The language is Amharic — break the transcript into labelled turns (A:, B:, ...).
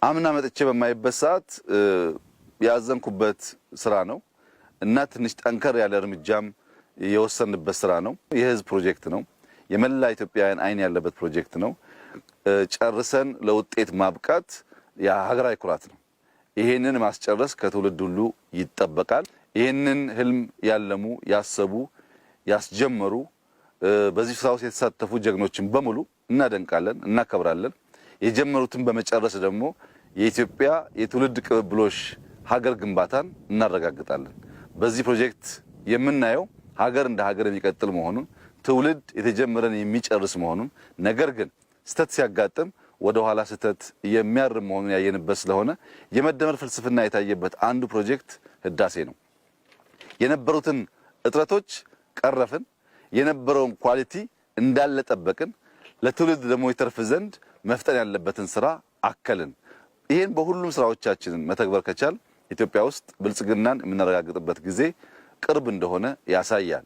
A: አምና መጥቼ በማይበት ሰዓት ያዘንኩበት ስራ ነው እና ትንሽ ጠንከር ያለ እርምጃም የወሰንበት ስራ ነው። የህዝብ ፕሮጀክት ነው። የመላ ኢትዮጵያውያን አይን ያለበት ፕሮጀክት ነው። ጨርሰን ለውጤት ማብቃት የሀገራዊ ኩራት ነው። ይሄንን ማስጨረስ ከትውልድ ሁሉ ይጠበቃል። ይህንን ህልም ያለሙ፣ ያሰቡ፣ ያስጀመሩ፣ በዚህ ስራ ውስጥ የተሳተፉ ጀግኖችን በሙሉ እናደንቃለን፣ እናከብራለን። የጀመሩትን በመጨረስ ደግሞ የኢትዮጵያ የትውልድ ቅብብሎሽ ሀገር ግንባታን እናረጋግጣለን። በዚህ ፕሮጀክት የምናየው ሀገር እንደ ሀገር የሚቀጥል መሆኑን፣ ትውልድ የተጀመረን የሚጨርስ መሆኑን፣ ነገር ግን ስህተት ሲያጋጥም ወደ ኋላ ስህተት የሚያርም መሆኑን ያየንበት ስለሆነ የመደመር ፍልስፍና የታየበት አንዱ ፕሮጀክት ህዳሴ ነው። የነበሩትን እጥረቶች ቀረፍን፣ የነበረውን quality እንዳለ ጠበቅን፣ ለትውልድ ደግሞ ይተርፍ ዘንድ መፍጠን ያለበትን ስራ አከልን። ይህን በሁሉም ስራዎቻችንን መተግበር ከቻል ኢትዮጵያ ውስጥ ብልጽግናን የምናረጋግጥበት ጊዜ ቅርብ እንደሆነ ያሳያል።